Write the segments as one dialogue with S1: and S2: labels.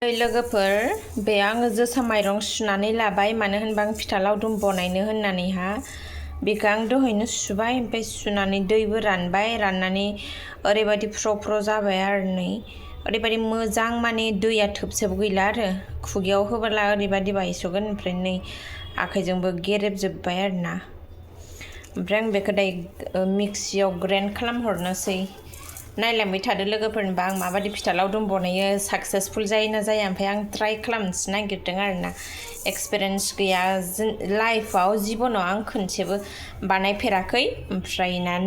S1: लोगोफोर बे आङो जोसा माइरं सुनानै लाबाय मानो होनबा आं फिथा लावदुम बनायनो होननानैहा बेखौ आं दहायनो सुबाय ओमफ्राय सुनानै दैबो रानबाय राननानै ओरैबायदि फ्र जाबाय आरो नै ओरैबायदि मोजां माने दैया थोबसेबो गैला आरो खुगायाव होबोला ओरैबायदि बायसगोन ओमफ्राय नै आखाइजोंबो गेरेबजोब्बाय आरोना ओमफ्राय आं बेखौ दायो मिक्सियाव ग्राइन्ड खालामहरनोसै नायलांबाय थादो लोगोफोरनोबा आं माबायदि फिथा लावदुम बनायो साक्सेसफुल जायोना जाया ओमफ्राय आं ट्राइ खालामनोसो नागिरदों आरोना एक्सपिरियेन्स गैया लाइफआव जिबनाव आं खनसेबो बानायफेराखै ओमफ्राय ना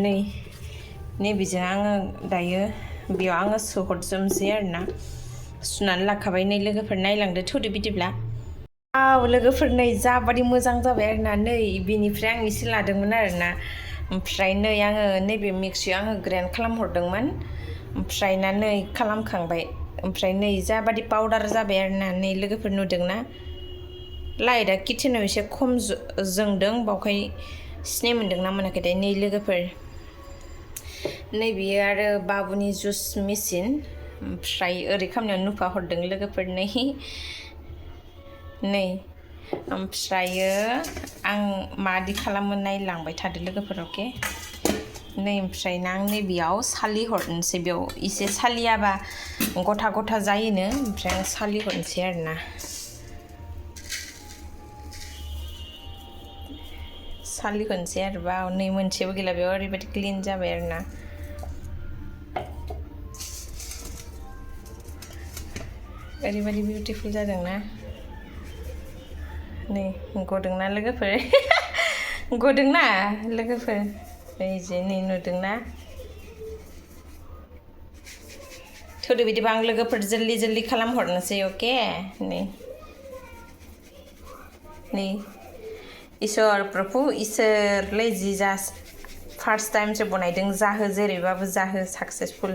S1: नैबेजों आङो दायो बेयाव आङो सोहरजोबनोसै आरोना सुनानै लाखाबाय नै लोगोफोर नायलांदो थौदो बिदिब्ला लोगोफोर नै जाबादि मोजां जाबाय आरोना नै बेनिफ्राय आं एसे लादोंमोन आरोना ओमफ्राय नै आङो नैबे मिक्सियाव आङो ग्राइन्ड खालामहरदोंमोन ओमफ्राय ना नै खालामखांबाय ओमफ्राय नै जाबादि पाउडार जाबाय आरोना नै लोगोफोर नुदोंना लाइटआ किचेनाव एसे खम जोंदों बावखाय सिनाय मोन्दोंना मोनाखै नै लोगोफोर नै बियो आरो बाबुनि जुस मेचिन ओमफ्राय ओरै खामनायाव नुफा हरदों लोगोफोर नै ओमफ्रायो आं मादि खालामो नायलांबाय थादो लोगोफोर अके नै ओमफ्राय आं नैबेयाव सालिहरनोसै बेयाव एसे सालियाबा गथा गथा जायोनो ओमफ्राय आं सालिहरनोसै आरोना सालिहरनोसै आरोबा नै मोनसेबो गैला बेयाव ओरैबायदि क्लिन जाबाय आरोना ओरैबायदि बिउटिफुल जादोंना नै गदोंना लोगोफोर गदोंना लोगोफोर नै जे नै नुदोंना थौदो बिदिबा आं लोगोफोर जल्दि खालामहरनोसै अके नै इसोर प्रभु इसोरलै जि फार्स्ट टाइमसो बनायदों जाहो जेरैबाबो जाहो साक्सेसफुल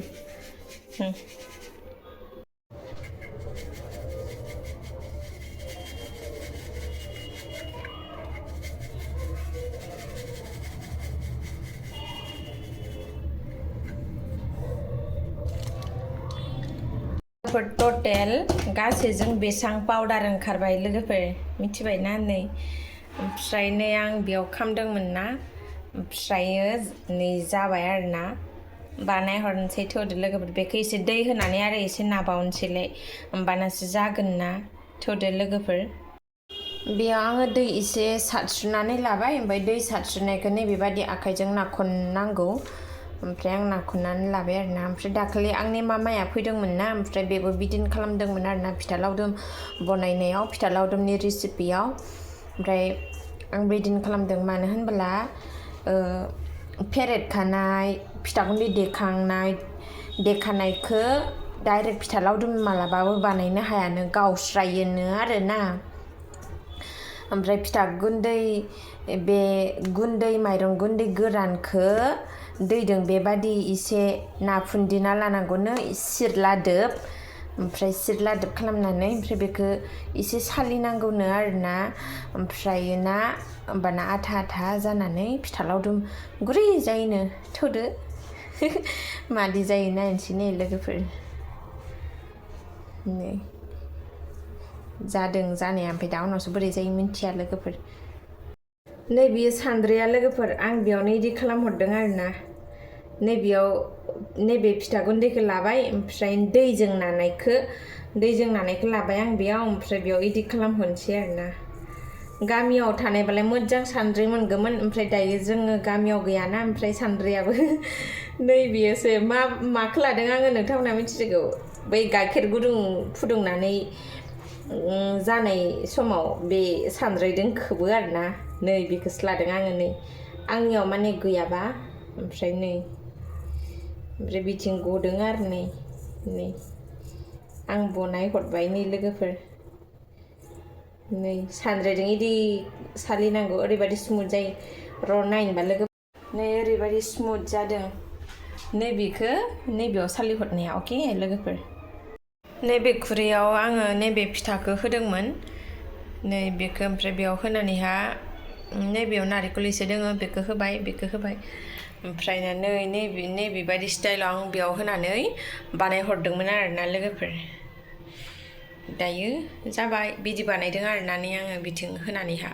S1: टटेल गासैजों बेसेबां पाउडार ओंखारबाय लोगोफोर मिथिबायना नै ओमफ्राय नै आं बेयाव खामदोंमोन ना ओमफ्रायो नै जाबाय आरोना बानायहरनोसै थौदो लोगोफोर बेखौ एसे दै होनानै आरो एसे नाबावनोसैलाय होमबानासो जागोन ना थौदो लोगोफोर बेयाव आङो दै एसे सारस्रिनानै लाबाय ओमफ्राय दै सारस्रिनायखौ नैबेबादि आखाइजों नाखननांगौ ओमफ्राय आं नाखननानै लाबाय आरोना ओमफ्राय दाखालि आंनि मामाया फैदोंमोन ना ओमफ्राय बेबो बिदिनो खालामदोंमोन आरोना फिथा लावदुम बनायनायाव फिथा लावदुमनि रेसिपियाव ओमफ्राय आं बिदिनो खालामदों मानो होनबोला फेरेदखानाय फिथा गुन्दै देखानायखौ डाइरेक्ट फिथा लावदुम मालाबाबो बानायनो हायानो गावस्रायोनो आरोना ओमफ्राय फिथा गुन्दै बे माइरं गुन्दै गोरानखौ दैजों बेबादि एसे नाफुन्दिना लानांगौनो सिरलादोब ओमफ्राय सिरलादोब खालामनानै ओमफ्राय बेखौ एसे सालिनांगौनो आरोना ओमफ्राय ना होमबाना आथा जानानै फिथा लावदुम गुरै जायोनो थौदो मादि जायो नायनोसै नै लोगोफोर नै जादों जानाया ओमफ्राय दा उनावसो बोरै जायो मिन्थिया लोगोफोर नै बियो सान्द्रिया लोगोफोर आं बेयावनो इदि खालामहरदों आरोना नैबे फिथा गुन्दैखौ लाबाय ओमफ्राय दैजों नानायखौ लाबाय आं बेयाव ओमफ्राय बेयाव इदि खालामहरनोसै आरोना गामियाव थानायबालाय मोजां सान्द्रि मोनगौमोन ओमफ्राय दायो जोङो गामियाव गैयाना ओमफ्राय सान्द्रियाबो नै बियोसो माखौ लादों आङो नोंथांमोना मिथिगौ बै गाइखेर गुदुं फुदुंनानै जानाय समाव बे सान्द्रिजों खोबो आरोना नै बेखौसो लादों आङो नै आंनियाव माने गैयाबा ओमफ्राय नै ओमफ्राय बिथिं गदों आरो नै आं बनायहरबाय नै लोगोफोर नै सान्द्रिजों इदि सालिनांगौ ओरैबायदि स्मुथ जायो र' नायनोबा लोगो नै ओरैबायदि स्मुथ जादों नैबेयाव सालिहरनाया अके लोगोफोर नैबे खुरैयाव आङो नैबे फिथाखौ होदोंमोन नैबेखौ ओमफ्राय बेयाव होनानैहा नैबेयाव नारेंखल एसे दोङो बेखौ होबाय ओमफ्राय नैबेबायदि स्टाइलाव आं बेयाव होनानै बानायहरदोंमोन आरोना लोगोफोर दायो जाबाय बिदि बानायदों आरोना आङो बिथिं होनानैहा